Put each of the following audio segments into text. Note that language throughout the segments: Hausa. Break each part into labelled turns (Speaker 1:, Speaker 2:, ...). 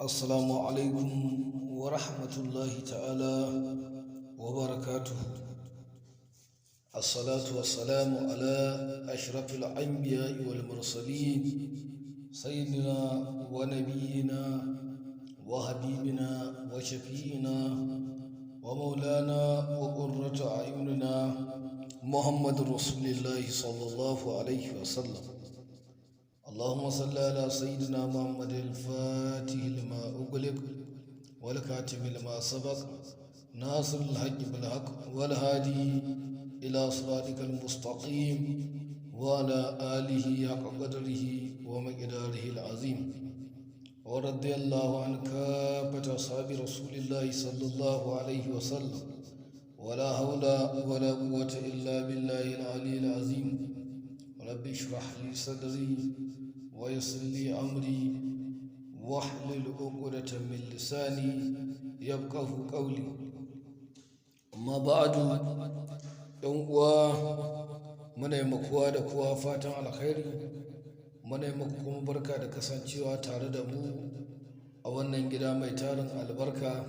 Speaker 1: Assalamu alaikum wa rahmatullahi ta'ala wa barakatuhu. Assalatu wassalamu ala ashrafil anbiya'i wal mursalin sayyidina wa nabiyyina wa habibina wa shafi'ina wa maulana wa qurratu a'yunina Muhammadur Rasulillahi sallallahu alaihi wa sallam. اللهم صل على سيدنا محمد الفاتح لما أغلق والكاتب لما سبق ناصر الحق بالحق والهادي إلى صراطك المستقيم وعلى آله حق قدره ومقداره العظيم، ورضي الله عن كافة أصحاب رسول الله صلى الله عليه وسلم، ولا حول ولا قوة إلا بالله العلي العظيم. رب اشرح لي صدري ويسر لي أمري واحلل عقدة من لساني يفقه قولي. Amma ba'adu, ‘yan uwa, muna yi kowa da kowa fatan alkhairi, muna yi muku kuma barka da kasancewa tare da mu a wannan gida mai tarin albarka,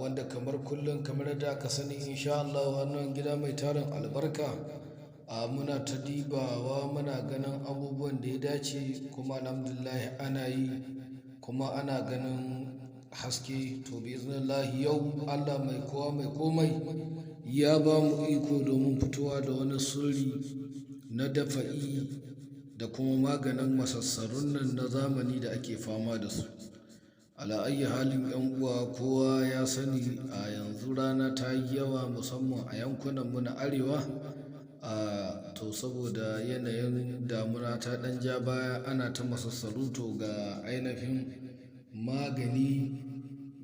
Speaker 1: wanda kamar kullum, kamar da aka sani, insha Allah, wannan gida mai tarin albarka, muna ta dibawa, muna ganin abubuwan da ya dace, kuma alhamdulillah ana yi kuma ana ganin haske. To, bi iznillahi, yau Allah mai kowa mai komai ya ba mu iko domin fitowa da wani sirri na dafa'i da kuma maganin masassarun nan na zamani da ake fama da su. Ala ayyi halin, yan uwa, kowa ya sani a yanzu rana ta yi yawa, musamman a yankunan mu na arewa. To, saboda yanayin damuna ta ɗan ja baya, ana ta masassaru. To, ga ainihin magani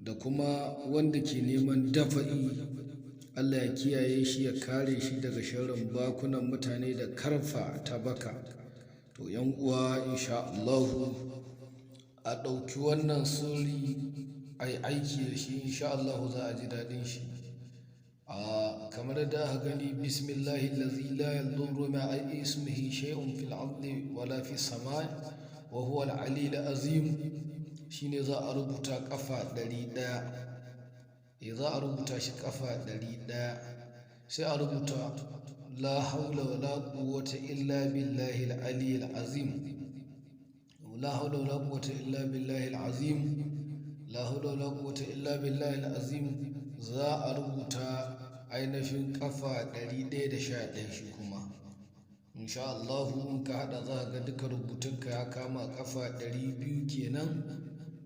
Speaker 1: da kuma wanda ke neman dafa'i, Allah ya kiyaye shi ya kare shi daga sharrin bakunan mutane da karfa ta baka. To, yan uwa, insha Allahu a ɗauki wannan sirri a yi aiki da shi, insha Allahu za a ji daɗin shi. Kamar da aka gani, bismillahi allazi la yadurru ma'a ismihi shay'un fil ardi wala fis samai wa huwa al-aliyyul azim, shine za a rubuta kafa 100. Za a rubuta shi kafa 100. Sai a rubuta la haula wala quwwata illa billahi al-aliyyil azim, la haula wala quwwata illa billahi al-azim, la haula wala quwwata illa billahi al-azim. Za a rubuta ainihin kafa 111 shi kuma, insha Allahu, in ka hada za ga duka rubutunka ya kama kafa 200 kenan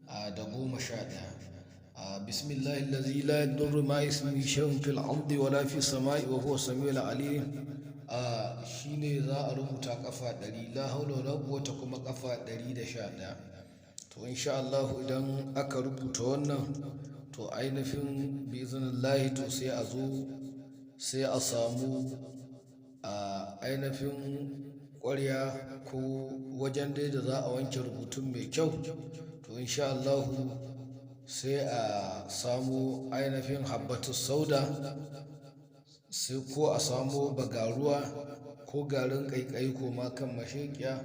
Speaker 1: a da 11. Bismillahi allazi la yadurru ma ismihi shay'un fil ardi wala fis samai wa huwa samiul alim, shine za a rubuta kafa 100. La haula wala quwwata kuma kafa 111. To, insha Allahu, idan aka rubuta wannan, to ainihin biiznillahi, to sai a zo sai a samu ainihin ƙwarya ko wajen dai da za a wanke rubutun mai kyau. To, insha Allahu, sai a samu ainihin habbatus sauda, sai ko a samu bagaruwa ko garin ƙaiƙayi ko ma kan masheƙiya.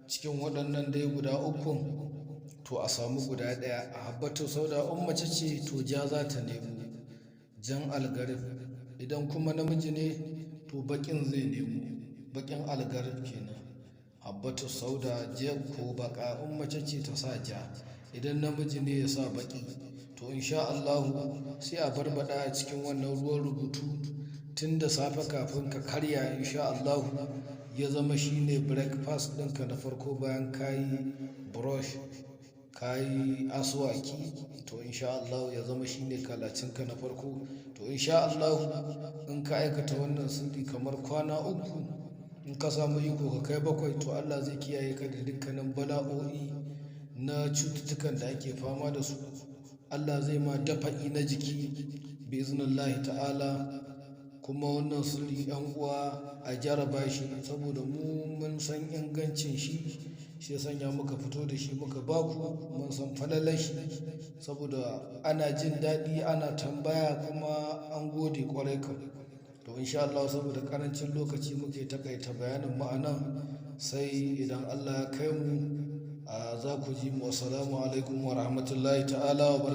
Speaker 1: Cikin waɗannan dai guda ukun, to a samu guda ɗaya. A habbatus sauda, in mace ce, to ja za ta nemo, jan algarib. Idan kuma namiji ne, to baƙin zai nemo, baƙin algarib kenan. Habbatus sauda, ja ko baƙa. In mace ce ta sa ja, idan namiji ne ya sa baƙi. To, insha Allahu, sai a barbaɗa a cikin wannan ruwan rubutu tun da safe kafin ka karya, insha Allahu, ya zama shine breakfast ɗinka na farko bayan ka yi brush, ka yi asuwaki. To, insha Allahu, ya zama shine kalacinka na farko. To, insha Allahu, in ka aikata wannan sirri kamar kwana 3, in ka samu iko ka kai 7, to Allah zai kiyaye ka da dukkanin bala'o'i na cututtukan da ake fama da su. Allah zai ma dafa'i na jiki bi iznillahi ta'ala. Kuma wannan sirri, yan uwa, a jaraba shi, saboda mu mun san ingancin shi, shi ya sanya muka fito da shi muka baku. Mun san falalar shi, saboda ana jin daɗi, ana tambaya, kuma an gode ƙwarai kam. To, insha Allah, saboda ƙarancin lokaci muke takaita bayanin ma'anan, sai idan Allah ya kai mu. Za ku ji mu. Assalamu alaikum wa rahmatullahi ta'ala wa.